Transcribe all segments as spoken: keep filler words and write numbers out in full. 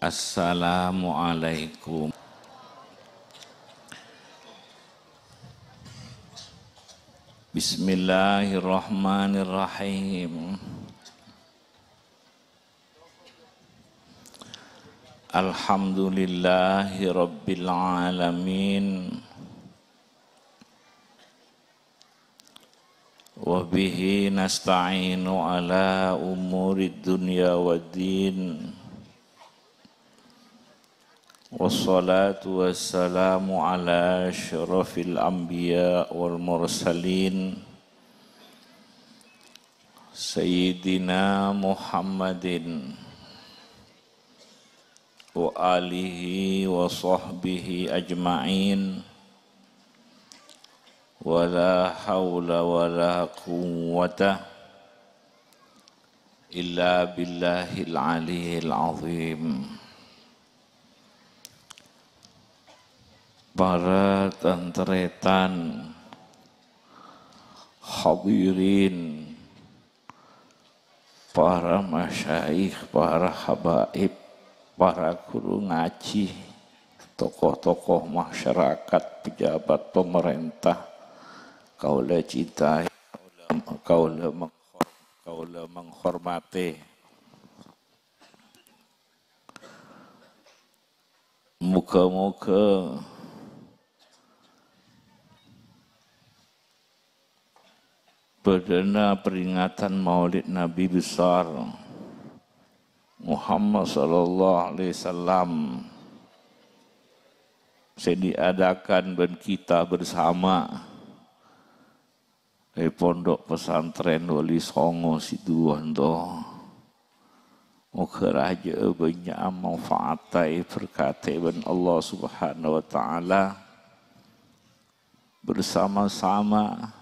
Assalamualaikum. Bismillahirrahmanirrahim. Alhamdulillahi rabbil alamin. Wa bihi nasta'inu ala umurid dunya waddin. Wassalatu wassalamu ala asyrafil anbiya wal mursalin, Sayyidina Muhammadin wa alihi wa sahbihi ajma'in. Wa la haula wa la quwwata illa billahil aliyil azim. Para tan-tarètan, hadirin, para masyayikh, para habaib, para guru ngaji, tokoh-tokoh masyarakat, pejabat pemerintah, kaulâ cintai, kaulâ, kaulâ menghor-, kaulâ menghormati. Moga-moga bâdâna peringatan Maulid Nabi besar Muhammad sallallahu alaihi wasallam sè diadakan bân kita bersama è Pondok Pesantren Wali Songo Sidoarjo. Moga rajâ'â bânnya' manfaat èberkatè bân Allah Subhanahu wa Ta'ala. Bersama-sama,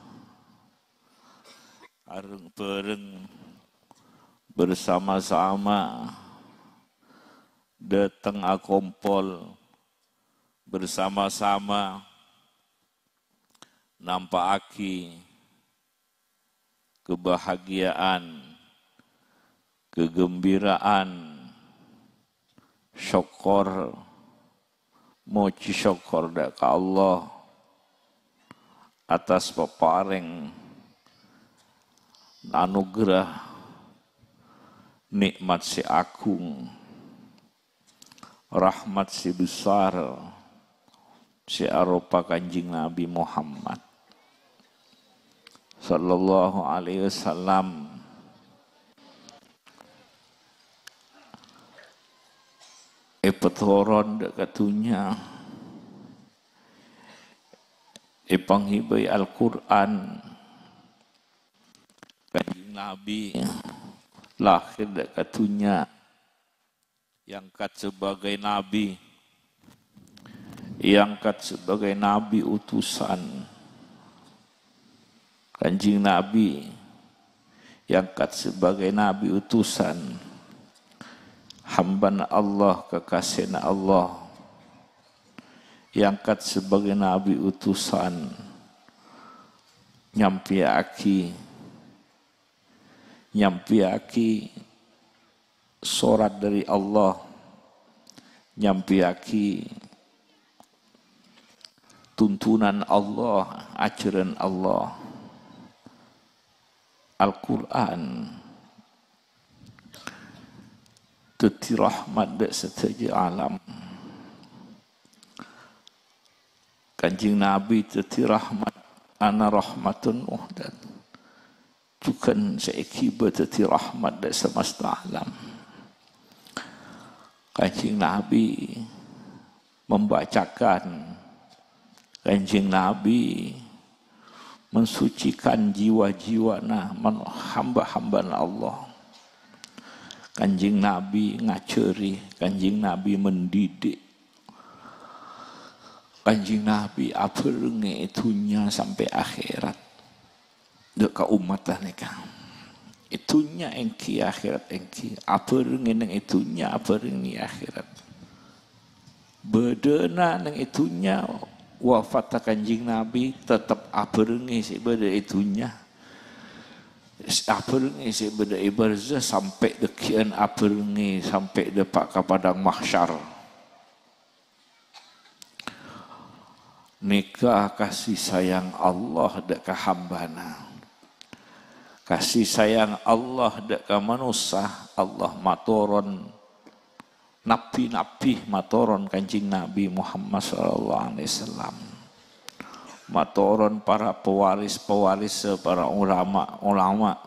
areng-bhâreng, bersama-sama dâteng akompol, bersama-sama nampa'aghi kebahagiaan, kegembiraan, sokkor, mojhi sokkor dâ' ka Allah atas paparèng anugerah, nè'mat sè agung, rahmat sè besar, sè aropa Kanjeng Nabi Muhammad sallallahu alaihi wasallam èpatoron dâ' ka dhunnya, èpanghibâi Al-Qur'an. Kanjeng Nabi lahir dâ' ka dhunnya, èangkat sebagai nabi, èangkat sebagai nabi utusan. Kanjeng Nabi èangkat sebagai nabi utusan, hambana Allah, kekasihna Allah, èangkat sebagai nabi utusan, nyampèyaghi, nyampèyaghi sorat dâri Allah, nyampèyaghi tuntunan Allah, ajhârân Allah. Al-Qur'an dhâddhi rahmat dâ' sadhâjâ alam. Kanjeng Nabi dhâddhi rahmat, ana rahmatun muhdat. Jhughân sè èghibâ dhâddhi rahmat dâ' samasta alam. Kanjeng Nabi membacakan, Kanjeng Nabi mensucikan jiwa-jiwana man-, hamba-hambana Allah. Kanjeng Nabi ngajhâri, Kanjeng Nabi mendidik. Kanjeng Nabi abhârengngè è dhunnya sampè' akhèrat. Dâ' ka ommatta nèka. È dhunnya èngghi, akhèrat èngghi. Abhârengngè neng è dhunnya, abhârengngè akhèrat. Bâdâna neng è dhunnya, wafatta Kanjeng Nabi, tetep abhârengngè sè bâdâ è dhunnya. Sè abhârengngè sè bâdâ è barzah sampè' dhâggi'ân abhârengngè sampè' dâpa' ka padang mahsyar. Nèka kasih sayang Allah dâ' ka hambâna. Kasih sayang Allah dâ' ka manossa, Allah matoron nabbhi-nabbhi, matoron Kanjeng Nabi Muhammad sallallahu alaihi wasallam. Matoron para pewaris-pewaris, para ulama-ulama.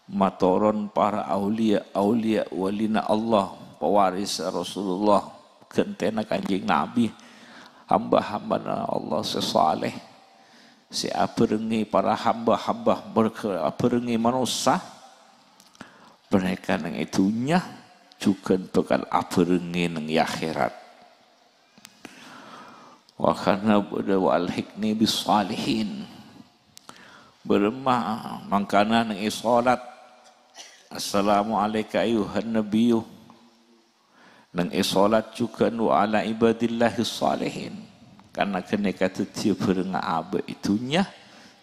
Matoron para auliya-auliya walina Allah, pewaris Rasulullah, ghântèna Kanjeng Nabi, hamba-hambana Allah sè saleh, sè abhârengngè para hamba-hamba, abhârengngè manossa, panèka neng è dhunnya, jhughân bhâkal abhârengngè neng è akhèrat. Wa kana bâdâ wa alhiqni bis shalihin. Bârâmma mangkana neng è solat, "Assalamu alaika ayyuhan nabiyyu." Neng è solat jhughân "Wa ala ibadillahis shalihin." Karna ghânèka dhâddhiyâ bhârângnga abâ' è dhunnya,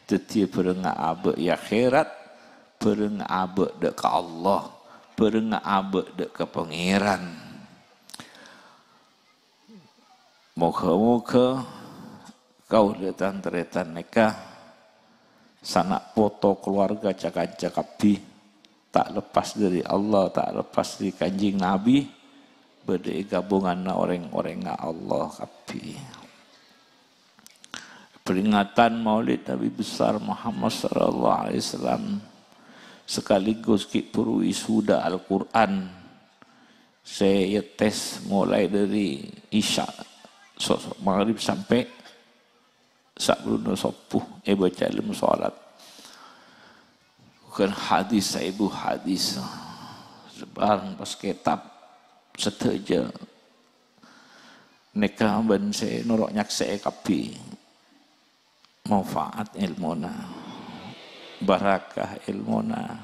dhâddhiyâ bhârângnga abâ' è akhèrat, bhârângnga abâ' dâ' ka Allah, bhârângnga abâ' dâ' ka Pangèran. Moghâ-moghâ kaulâ tan-tarètan nèka, sana' poto kalowarga ca-kanca kabbhi, ta' lepas dâri Allah, ta' lepas dâri Kanjeng Nabi, bâdâ è ghâbunganna orèng-orèngnga Allah kabbhi. Peringatan Maulid Nabi Besar Muhammad sallallahu alaihi wasallam sekaligus ghi' bhuru wisuda Al-Qur'an. Sè ètes molaè dâri Isya, so-, so-, Maghrib sampè' sabellunna Sobbhu èbâca è dâlem solat. Bhughân hadis, saèbu hadis. Sabârâng pas kètab sadhâjâ. Nèka bân sè noro' nyaksè'è kabbhi. Manfaat èlmona, barakah èlmona.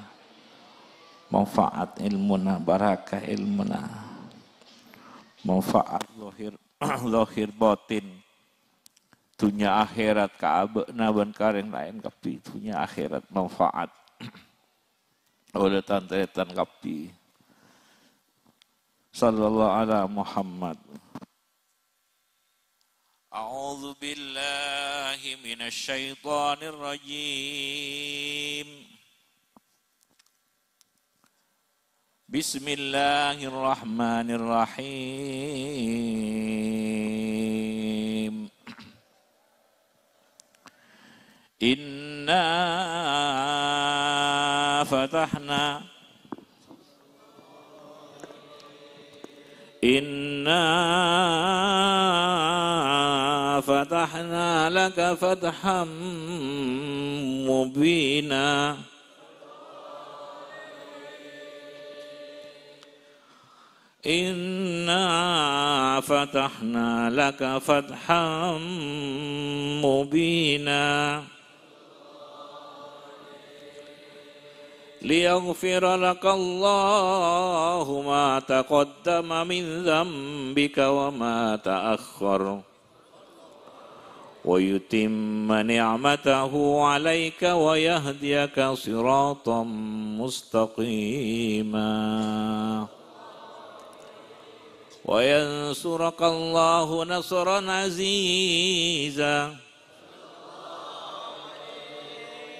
Manfaat èlmona, barakah èlmona. Manfaat zahir, zahir batin. Dhunnya akhèrat ka abâ'na bân ka orèng laèn kabbhi. Dhunnya akhèrat manfaat. Oleh tan-tarètan kabbhi. Sallallahu ala Muhammad. أعوذ بالله من الشيطان الرجيم. بسم الله الرحمن الرحيم. إنا فتحنا، إنا فتحنا لك فتحا مبينا. إنا فتحنا لك فتحا مبينا. ليغفر لك الله ما تقدم من ذنبك وما تأخر. ويتم نعمته عليك ويهديك صراطا مستقيما. وينصرك الله نصرا عزيزا.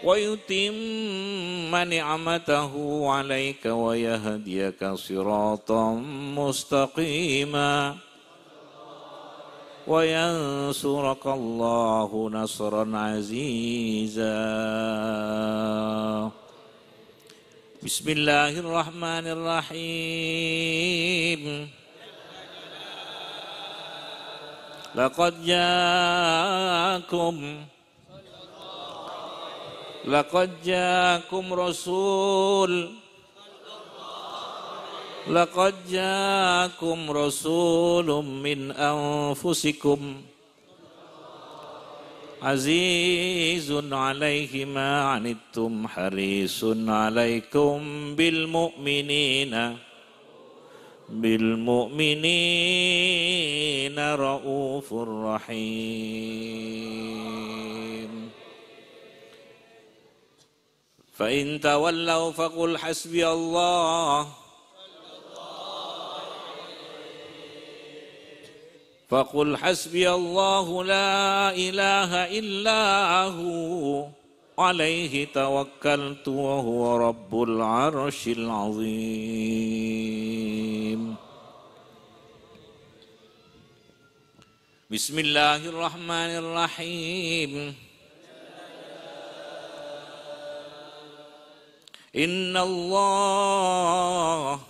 ويتم نعمته عليك ويهديك صراطا مستقيما. وينصرك الله نصرا عزيزا. بسم الله الرحمن الرحيم. لقد جاءكم، لقد جاءكم رسول، لقد جاءكم رسول من أنفسكم عزيز عليه ما عنتم حريص عليكم بالمؤمنين، بالمؤمنين رءوف رحيم. فإن تولوا فقل حسبي الله، فقل حسبي الله لا إله إلا هو عليه توكلت وهو رب العرش العظيم. بسم الله الرحمن الرحيم. إن الله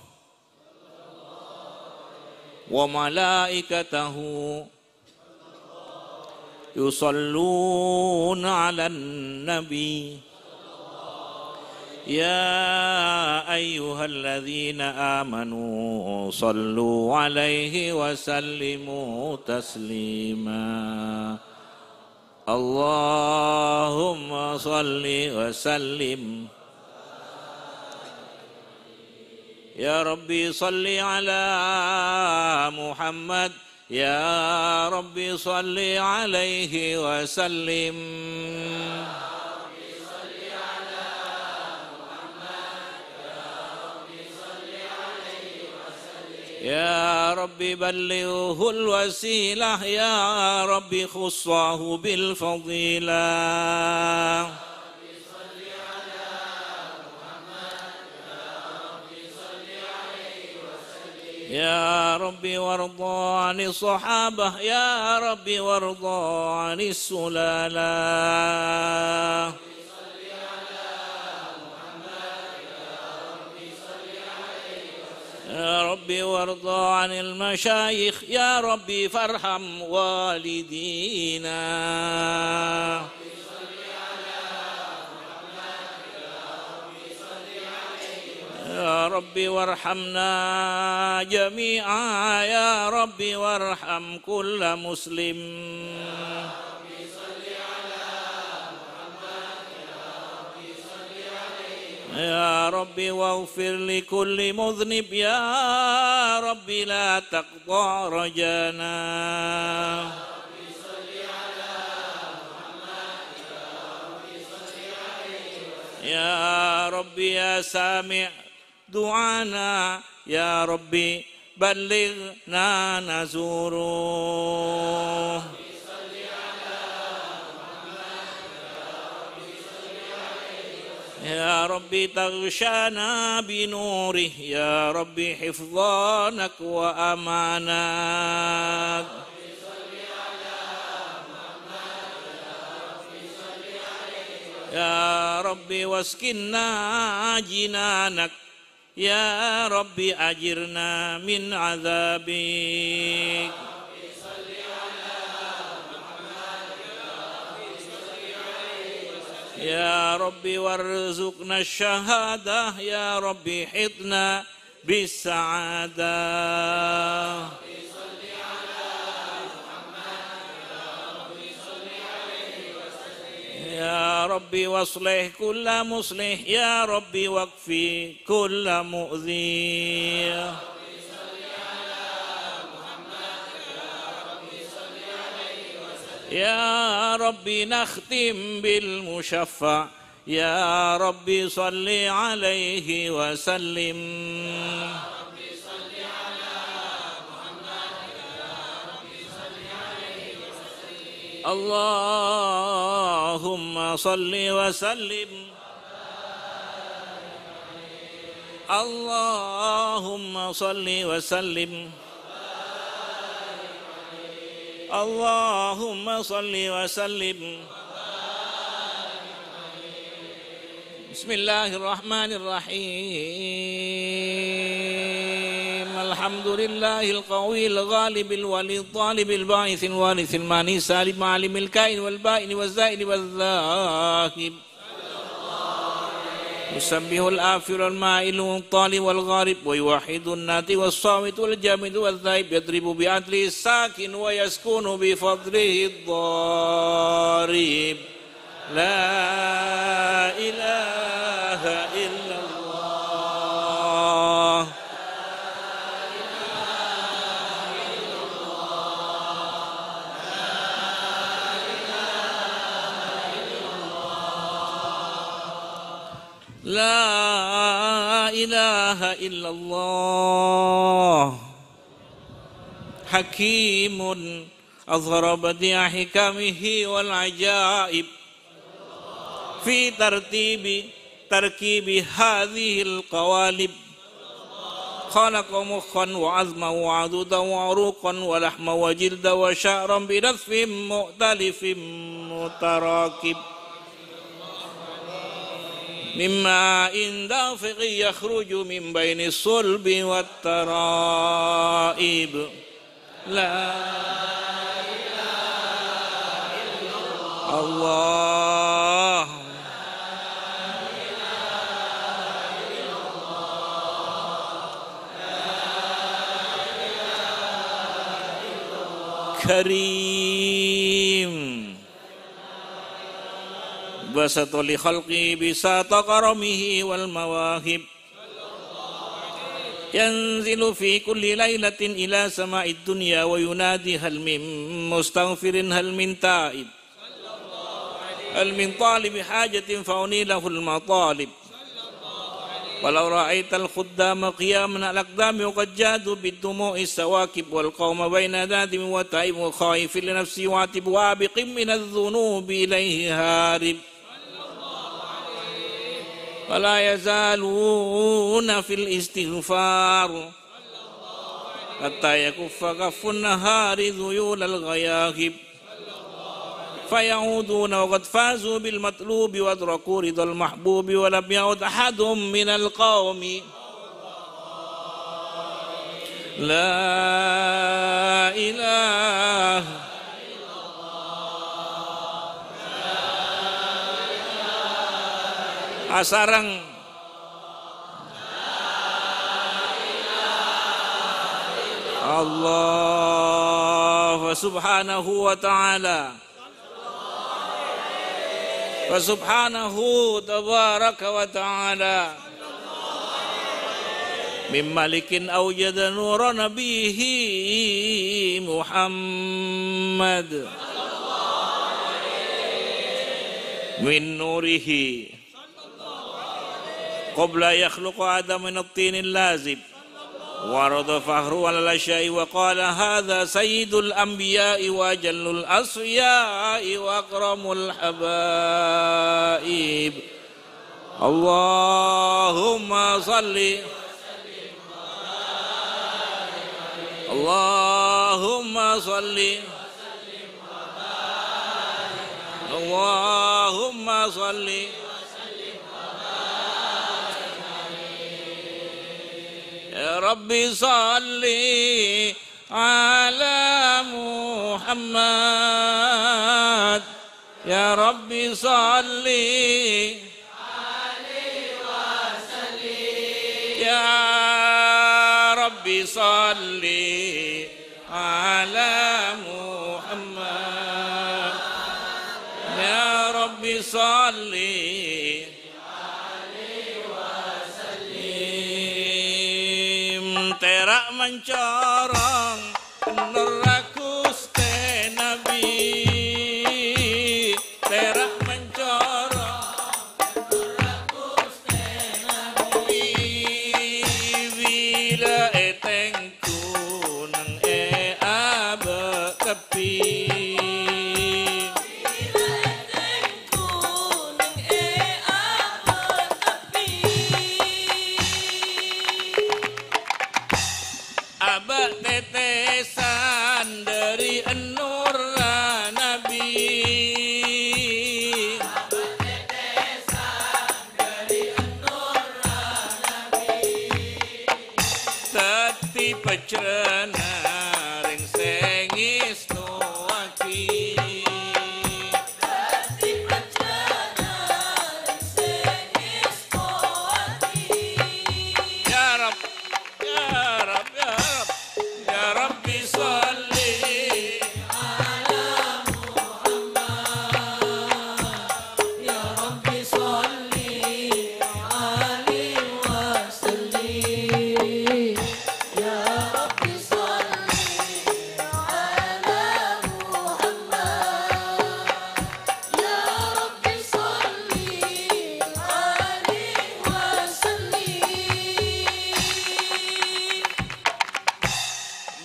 وملائكته يصلون على النبي. يا أيها الذين آمنوا صلوا عليه وسلموا تسليما. اللهم صل وسلم. يا ربي صل على محمد. يا ربي صل عليه وسلم. يا رب بلغه الوسيلة، يا رب خصه بالفضيلة. يا رب وارض عن الصحابة، يا رب وارض عن السلالة. يا رب وارض عن المشايخ، يا رب فارحم والدينا. يا رب وارحمنا جميعا، يا رب وارحم كل مسلم. يا رب واغفر لكل مذنب، يا رب لا تقطع رجانا. يا رب يا سامع دعانا، يا رب بلغنا نزوره. يا رب تغشانا بنوره، يا رب حفظانك وأمانك. يا رب واسكنا جنانك، يا رب أجرنا من عذابك. يا رب وارزقنا الشهادة، يا رب حطنا بالسعادة. يا رب واصلح كل مصلح، يا رب واكف كل مؤذي. يا رب نختم بالمشفع، يا رب صل عليه وسلم. اللهم صل وسلم. اللهم صل وسلم. اللهم صل وسلم. بسم الله الرحمن الرحيم. الحمد لله القوي الغالب الولي الطالب الباعث الوارث الماني السالب عالم الكائن والبائن والزائل والذاهب. يسبح الآفل والمائل والطالع والغارب، ويوحد الناطق والصامت والجامد والذاهب، يضرب بعدله الساكن ويسكن بفضله الضارب. لا إله إلا الله. لا إله إلا الله. حكيم أظهر بديع حكمه والعجائب في ترتيب تركيب هذه القوالب. خلق مخا وعظما وعضدا وعروقا ولحما وجلدا وشعرا بنطف مؤتلف متراكب، من ماء دافق يخرج من بين الصلب والترائب. لا إله إلا الله. كريم. بسط لخلقه بساط كرمه والمواهب. ينزل في كل ليلة إلى سماء الدنيا وينادي: هل من مستغفر، هل من تائب، هل من طالب حاجة فأنيل له المطالب. ولو رأيت الخدام قياما على الأقدام وقد جادوا بالدموع السواكب، والقوم بين نادم وتائب وخائف لنفسه وعاتب وآبق من الذنوب إليه هارب. ولا يزالون في الاستغفار حتى يكف كف النهار ذيول الغياهب. فيعودون وقد فازوا بالمطلوب وأدركوا رضا المحبوب، ولم يعد أحد من القوم. لا إله. Asareng. Allah subhanahu wa ta'ala. Fa subhanahu tabaraka wa ta'ala. Min malikin awjada nura nabihi Muhammad. Min nurihi. قبل يخلق آدم من الطين اللازب، وعرض فخره على الأشياء وقال: هذا سيد الأنبياء وأجل الأصفياء وأكرم الحبائب. اللهم صل، اللهم صل، اللهم صل. يا رب صل على محمد. يا رب صل. يا رب صل على محمد. يا رب صل. Tèra' mancorong nurra Ghustè Nabbhi. Tèra' mancorong nurra Ghustè Nabbhi. Bilâ ètengghu neng è abâ' tebbhi. Abâ' tètèsan dâri nurra Nabbhi. Dâddhi pajrâna rèng sè ngèstowaghi. Ya Rabb, ya Rabb, ya Rabb, ya Rabbi shalli ala Muhammad, ya Rabbi shalli alaihi wa sallim, ya Rabbi shalli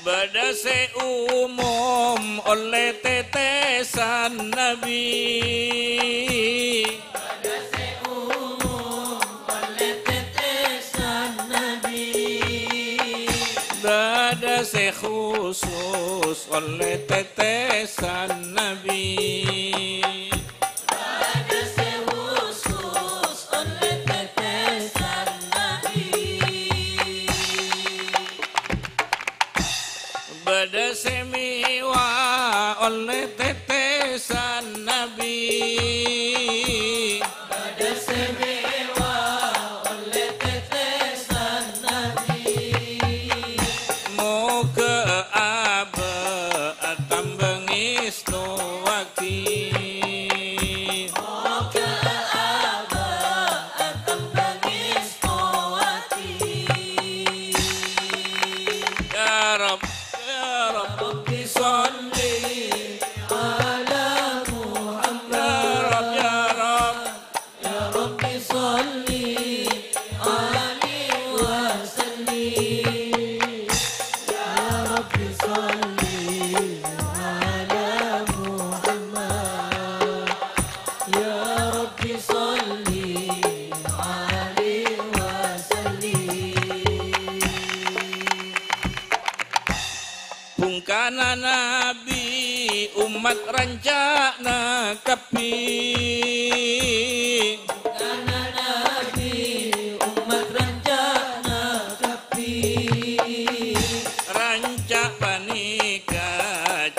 Bâḍâ sè umum ollè tètèsan Nabi. Bâḍâ sè umum ollè tètèsan Nabi. Bâḍâ sè khusus ollè tètèsan Nabi. Bâḍâ sè khusus ollè tètèsan Nabi. Bâḍâ sè mèwah ollè tètèsan Nabi. Bâḍâ sè mèwah ollè tètèsan Nabi. Moghâ abâ' atamba ngèstowaghi. Moghâ abâ' atamba ngèstowaghi. Ya Rabb, ya Rabb. Rabbi shalli ala Muhammad. Ya Rabb, ya Rabb. Ya Rabbi shalli alaihi wa sallim. Ya Rabbi shalli ala Muhammad. Ya Rabbi shalli alaihi wa sallim. Bhungkana Nabi, ommat ranca'na kabbhi. Bhungkana Nabi, ommat ranca'na kabbhi. Ranca' panèka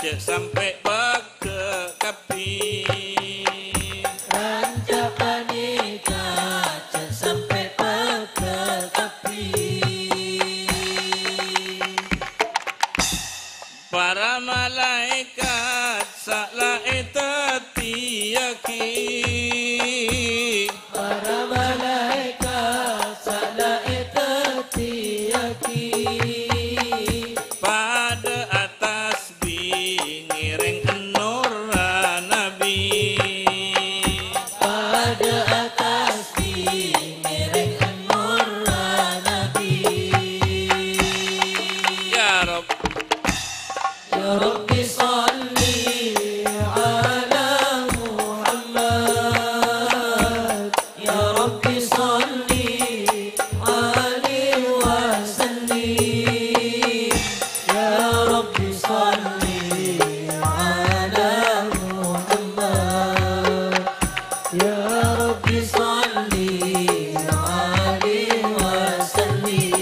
jhâ' sampè' pegghâ' kabbhi. Ranca' panèka jhâ' sampè' pegghâ' kabbhi. Para malaèkat sala èdhâddhiyâghi. Para malaèkat sala èdhâddhiyâghi. Paḍâ atas bi ngèrèng ennorra Nabi. Paḍâ atas bi ngèrèng ennorra Nabi. Ya Rabb. Ya Rabbi shalli ala Muhammad. Ya Rabbi shalli alaihi wa sallim. Ya Rabbi shalli ala Muhammad. Ya Rabbi shalli alaihi wa sallim.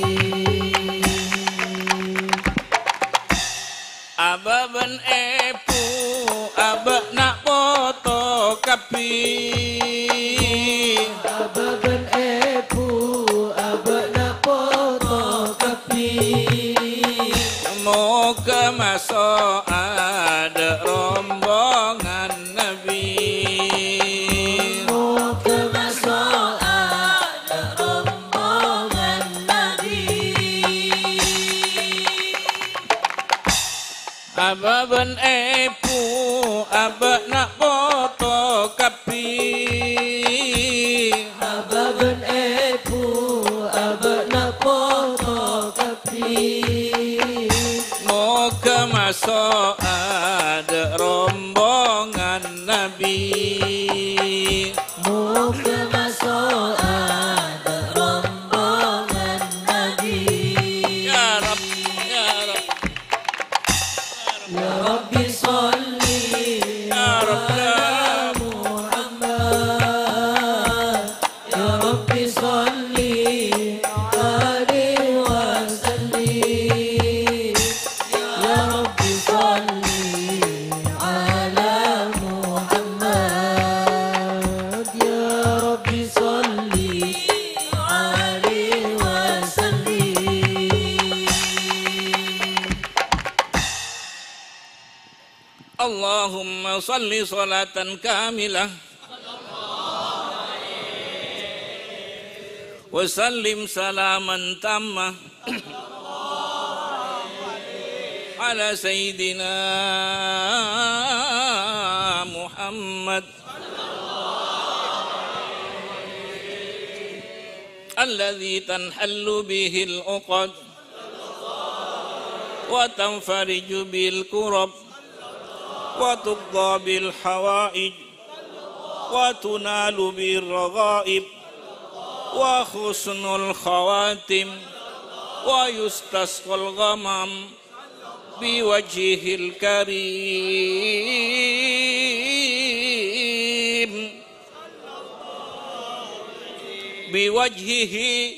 Abâ' bân èbhu, abâ' na' poto kabbhi. Abâ' bân èbhu, abâ' na' poto kabbhi. Moghâ maso' aḍâ' rombongan Nabi. Moghâ maso' aḍâ' rombongan Nabi. Abâ' bân èbhu, abâ' na' poto kabbhi. Abâ' bân èbhu, abâ' na' poto kabbhi. Moghâ maso' aḍâ' rombongan Nabi. Moghâ maso' aḍâ' rombongan Nabi. Ya Rabb, ya Rabb. Ya Rabbi shalli ala Muhammad. Ya Rabbi shalli alaihi wa sallim. Ya Rabbi shalli ala Muhammad. Ya Rabbi shalli alaihi wa sallim. Allahumma shalli shalatan kamilah. Wa sallim salaman tamma ala Sayyidina Muhammad alladzi tanhallu bihil uqad. وتنفرج به الكرب وتقضى به الحوائج وتنال به الرغائب وحسن الخواتم ويستسقى الغمام بوجهه الكريم، بوجهه،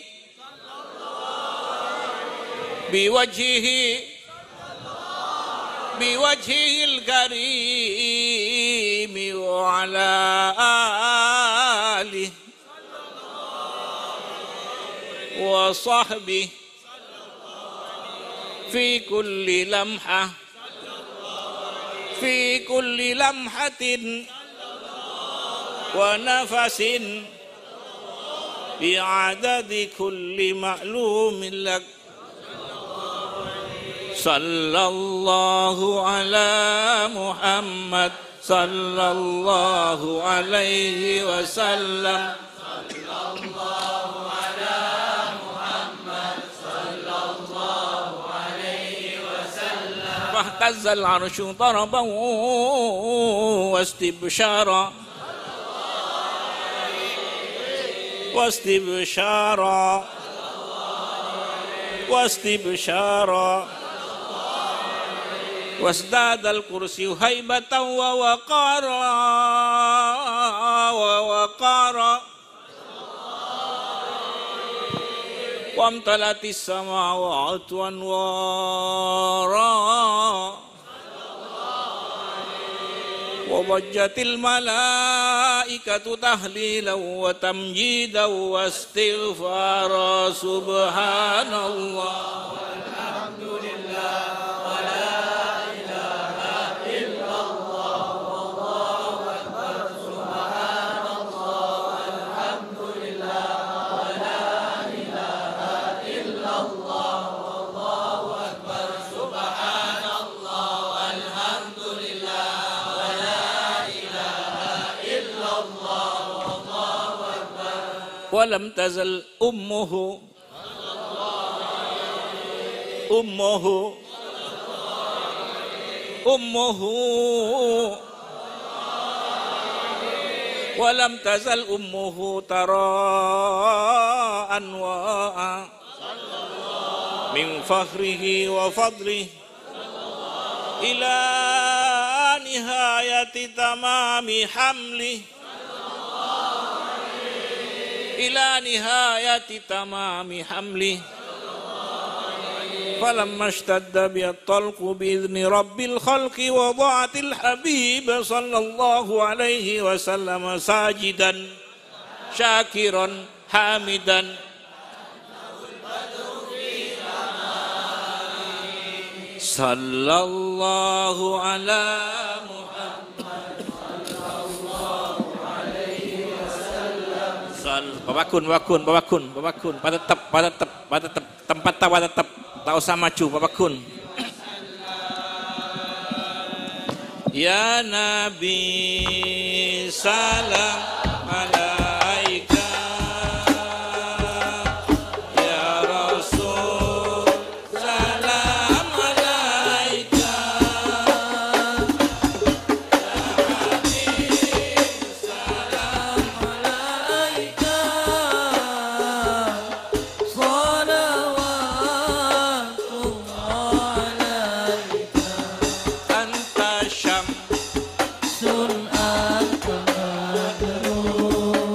بوجهه، بوجهه الكريم وعلى آله وصحبه في كل لمحة، في كل لمحة ونفس بعدد كل معلوم لك. صلى الله على محمد، صلى الله عليه وسلم. فاهتز العرش طربا واستبشارا، واستبشارا، واستبشارا. وازداد الكرسي هيبة ووقارا، ووقارا. وامتلأت السماوات أنوارا. وضجت الملائكة تهليلا وتمجيدا واستغفارا. سبحان الله. ولم تزل أمه، أمه، أمه، ولم تزل أمه ترى أنواعا من فخره وفضله إلى نهاية تمام حمله، إلى نهاية تمام حمله. فلما اشتد بها الطلق بإذن رب الخلق وضعت الحبيب صلى الله عليه وسلم ساجدا شاكرا حامدا. صلى الله على محمد. Sal-, pabagghun, pabagghun, pabagghun, pabagghun. Patettep, patettep, patettep. Tempatta patettep. Ta' osa maju, pabagghun. Ya Nabi, salam alaika. Ya Rasul, salam alaika. Ya Habib, salam alaika. Shalawatullah alaika. Anta syamsun, anta badrun.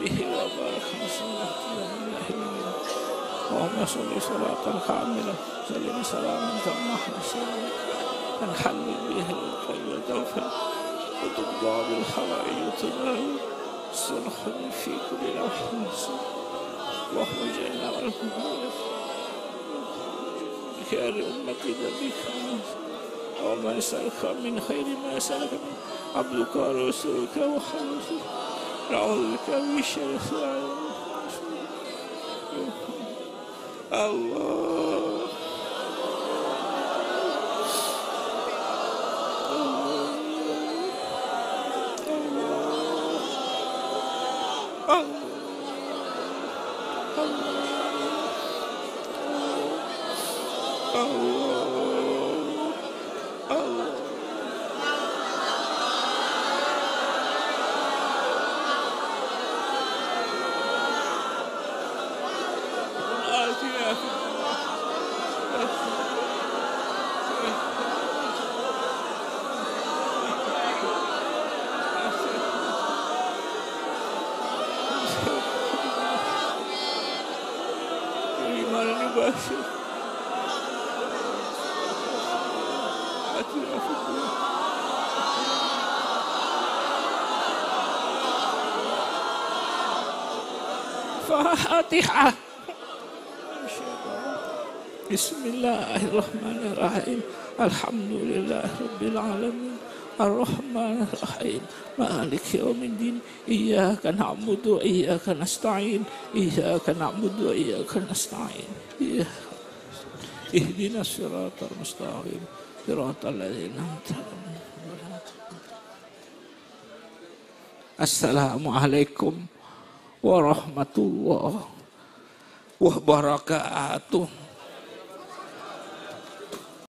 وبارك وسلم على رسول الله. اللهم صل صلاة كاملة، سلم سلاما تاما، تنحل به العقد وتنفرج، وتقضى به الحوائج، وتنال الصلح في كل لمحة. اللهم اجعلنا والمؤمنين خيار أمة نبيك، اللهم نسألك من خير ما سألك منه عبدك ورسولك محمد. نعوذ بك من شر ما سألك منه. الله. الله. الله. Fatihah. Bismillahirrahmanirrahim. Alhamdulillahirabbil alamin. Arrahmanirrahim. Maliki yaumiddin. Iyyaka na'budu wa iyyaka nasta'in. Iyyaka na'budu wa iyyaka nasta'in. Iya. Ihdinas siratal mustaqim. Siratal ladzina an'amta 'alaihim. Assalamualaikum warahmatullahi wabarakatuh.